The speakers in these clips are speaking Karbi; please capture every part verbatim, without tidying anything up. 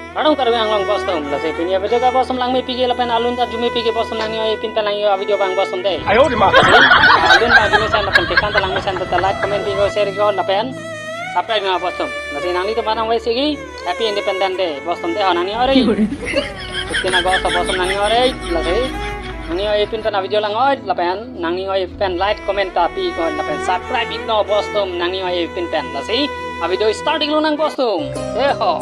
Kardom Karbi Anglong bostum, lasi pini avideo ta bostum langmepik ke lapen alun ta arjumepik ke bostum, nangning oi pin pen langji avideo abang bostum dei. Ayo di ma. Alun ta arjumesen lapen kekan ta langmesen ta like, comment pi ko, share ko lapen subscribe ko bostum. Lasi nanglitum aphan nangvai sigi Happy Independence Day bostum dei ho, nangning ore. Fifteen August bostum, nangning ore. Lasi nangning oi pin pen avideo lang oi lapen nangning oi pen like, comment ta pi ko lapen subscribe iknon bostum, nangning oi pin pen. Lasi avideo start iklo nang bostum. Dei ho.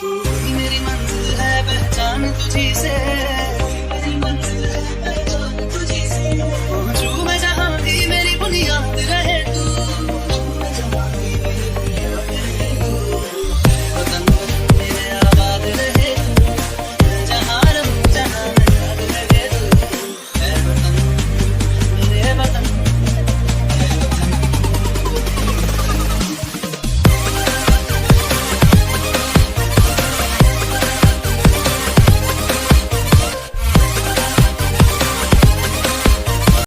तू ही मेरी मंजिल है, पहचान तुझी से।